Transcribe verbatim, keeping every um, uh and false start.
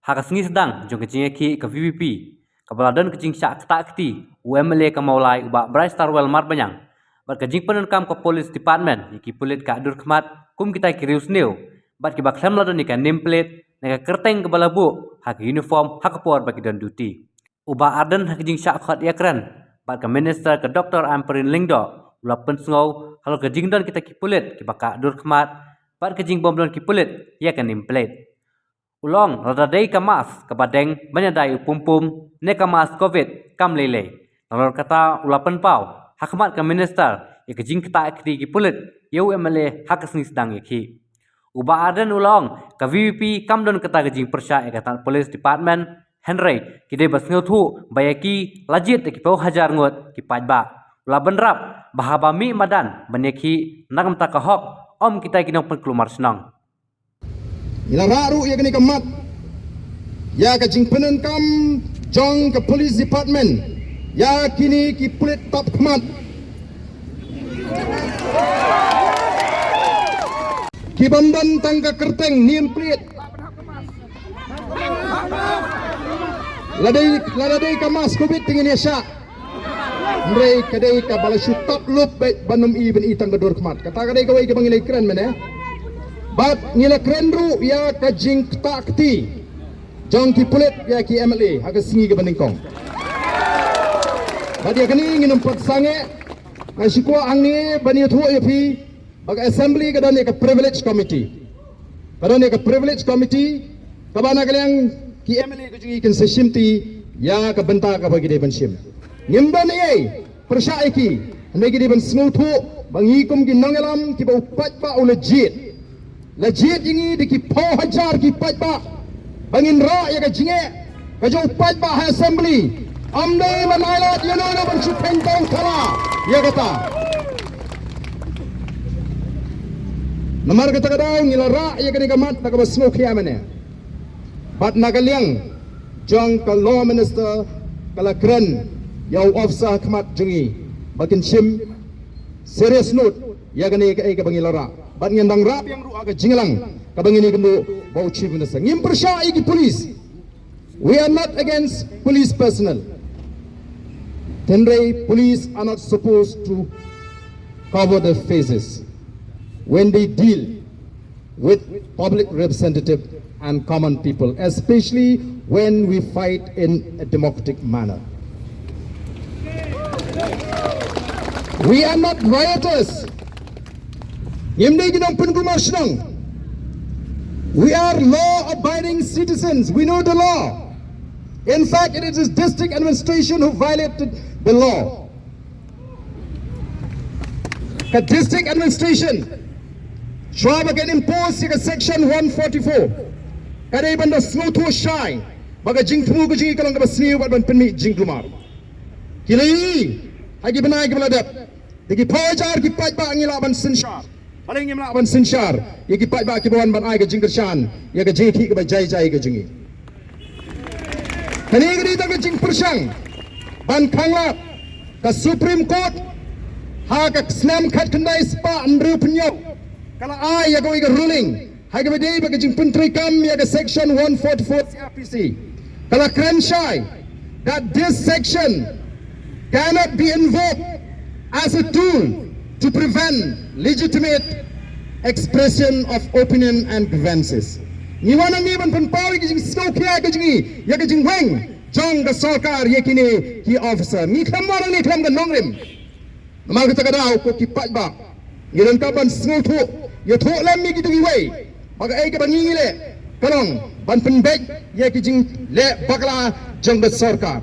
Ha ka sngi sdang jong ka jingïakhih ka V P P, kaba la don ka jingshah ktah kti u M L A ka Mawlai u Bah Brightstarwell Marbaniang bad ka jingpyndonkam ka Police Department ïa ki pulit ka dur khmat kum kita ki riewsniew bad kiba khlem la don ïa ka name plate ne ka kyrteng kaba la buh ha ka uniform ha ka por ba ki don duty. U Bah Ardent ha ka jingshah khot ïakren bad ka Minister ka Doctor Ampareen Lyngdoh u la pynsngew halor ka jingdon kita ki pulit kiba ka dur khmat bad ka jingbym don ki pulit ïa ka name plate. U la ong lada dei ka mask kaba deng ban ïadei u pumpum ne ka mask Covid kam lei lei. Nalor kata u la pynpaw ha khmat ka Minister ïa ka jingktah kti ki pulit ïa u M L A ha ka sngi sdang ïakhih. U Bah Ardent u la ong ka V P P kam don kata ka jingpyrshah ïa ka Police Department, hynrei ki dei ban sngewthuh ba ïa ki la jied da ki phew hajar ngut ki paidbah. U la bynrap ba haba mih madan ban ïakhih na ka bynta ka hok, ym kita ki nongpynkulmar shnong. Ngi la rah ruh ïa kane ka mat ïa ka jingpyndonkam jong ka Police Department ïa kine ki pulit tap khmat kibym don tang ka kyrteng, name plate. Lada dei, lada dei ka mask Covid te ngin ïa shah. Hynrei ka dei kaba la shu tap lup beit ban ym i ban i tang ka dur khmat. Kata ka dei kawei kaba ngi la kren mynne. Bad ngi la kren ruh ïa ka jingktah kti jong ki pulit ïa ki M L A ha ka sngi kaba nyngkong. Bad ïa kane ngin ym pat sangeh. Nga shu kwah hangne ban ïathuh ïa phi ba ka Assembly ka don ïa ka Privilege Committee. Ka don ïa ka Privilege Committee kaba na ka liang ki M L A ka jong ngi kin sa shimti ïa ka bynta kaba ki dei ban shim. Ngim don ei pyrshah ïa ki, hynrei ki dei ban sngewthuh ba ngi kum ki nongïalam kiba u paidbah u la jied. La jied ïa ngi da ki phew hajar ki paidbah ba ngin rah ïa ka jingeh ka jong u paidbah ha Assembly. Ym dei ban ailad ïano ïano ban shu kheiñ tong thala ïa kata. Namar kata ka daw ngi la rah ïa kane ka mat da kaba sngewkhia mynne. Bad na ka liang jong ka Law Minister ka la kren ïa u officer khmat jong ngi ba kin shim serious note ïa kane kaei kaba ngi la rah. Bad ngin dang rah biang ruh ha ka jingïalang kaba ngin ïakynduh bad u Chief Minister. Ngim pyrshah ïa ki police. We are not against police personnel. Hynrei police are not supposed to cover their faces when they deal with public representative and common people, especially when we fight in a democratic manner. We are not rioters. Ngim dei ki nongpynkulmar shnong. We are law-abiding citizens. We know the law. In fact, it is district administration who violated the law. Ka district administration, shuwa ba kan impose ïa ka section one forty-four, ka dei ban da sngewthuh shai ba ka jingthmu ka jong ngi ka long kaba sniew bad ban pynmih jingkulmar. Ki la ïohi ha ki bnai kiba la dep, da ki phew hajar ki paidbah ngi lah ban synshar. Balei ngim lah ban synshar ïa ki paidbah kiba wan ban ai ka jingkyrshan ïa ka jingïakhih kaba jai jai ka jong ngi? Kane ka dei tang ka jingpyrshang ban khanglad. Ka Supreme Court ha ka snem khatkhyndai spah hynriewphew hynñiew ka la ai ïa kawei ka ruling ha kaba dei bad ka jingpyntreikam ïa ka section one forty-four C R P C. Ka la kren shai that this section cannot be invoked as a tool to prevent legitimate expression of opinion and grievances. Ngi wan hangne ban pynpaw ïa ka jingsngewkhia ka jong ngi ïa ka jingweng jong ka sorkar ïa kine ki officer. Ngi khlem wan hangne khlem ka nongrim. Namar kata ka daw ko ki paidbah, ngi donkam ban sngewthuh, ïathuh lem ïa kito kiwei ba kaei kaba ngi ngi leh ka long ban pynbeit ïa ki jingleh bakla jong ka sorkar.